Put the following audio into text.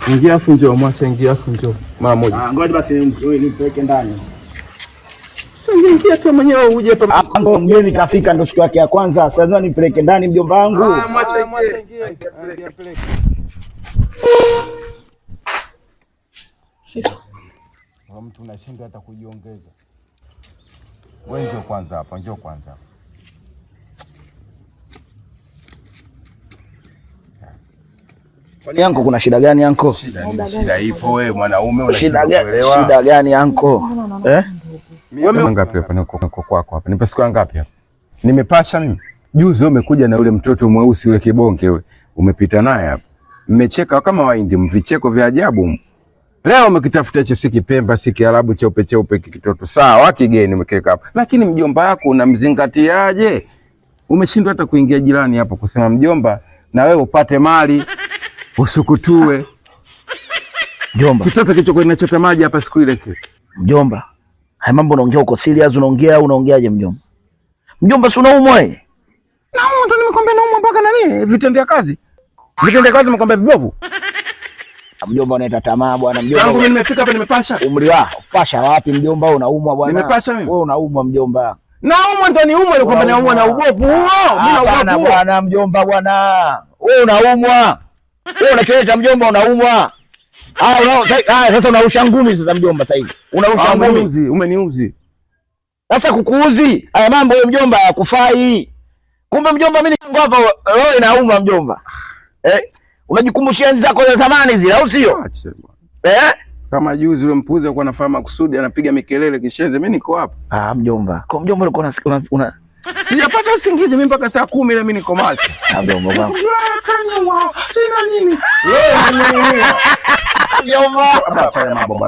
Ingia afu njoo, mwacha ingia afu njoo. Mara moja. Ah, ngoja basi wewe nipeleke ndani. Sasa ingia tu mwenyewe uje hapa. Hapo mgeni kafika, ndo siku yake ya kwanza. Sasa lazima nipeleke ndani mjomba wangu. Ah, mwacha ingie. Mtu unashindwa hata kujiongeza. Wewe njoo kwanza hapa, njoo kwanza hapa. Kwani anko kuna shida gani anko? Shida nini? Shida ipo wewe mwanaume Shida unashindwa gani? kuelewa. Shida gani anko? Eh? Wewe ngapi hapa niko niko kwako hapa? Nipe siku ngapi hapa? Nimepasha mimi. Juzi wewe umekuja na yule mtoto mweusi yule kibonge yule. Umepita naye hapa. Mmecheka kama waindi, mvicheko vya ajabu. Leo umekitafuta hicho si Kipemba, si Kiarabu cheupe cheupe kitoto. Sawa, kigeni umekeka hapa. Lakini mjomba wako unamzingatiaje? Umeshindwa hata kuingia jirani hapo kusema mjomba, na wewe upate mali usukutue. Mjomba, Kitoto kilichokuwa kinachota maji hapa siku ile kile. mjomba. Haya mambo unaongea uko serious, unaongea au unaongeaje mjomba? Mjomba, si unaumwa eh? Naumwa ndo nimekwambia naumwa mpaka nani? Vitendea kazi. Vitendea kazi nimekwambia vibovu. Mjomba unaita tamaa bwana Tangu mjomba. mimi nimefika hapa nimepasha. Umri wako pasha wapi mjomba? Wewe unaumwa bwana. Nimepasha mimi. Wewe unaumwa mjomba. Naumwa ndo niumwe, nikwambia naumwa na ubovu huo. Mimi na Hapana ubovu huo. bwana mjomba bwana. Wewe unaumwa. Wewe unacheleta mjomba, unaumwa. Ah, sasa unarusha ngumi sasa mjomba sasa hivi. Unarusha Ah, ngumi. umeniuzi, umeniuzi. Sasa kukuuzi. Haya mambo wewe mjomba hayakufai. Kumbe mjomba mimi niko hapa roho inauma mjomba. Eh? Unajikumbushia enzi zako za zamani zile au sio? Acha bwana. Eh? Kama juzi yule mpuzi alikuwa anafanya makusudi anapiga mikelele kishenzi, mimi niko hapa. Ah, mjomba. Kwa mjomba ulikuwa una Sijapata usingizi mimi mpaka saa 10 ile mimi niko macho. Ah, mjomba wangu. Sina nini. Wewe Mjomba. fanya mambo bwana.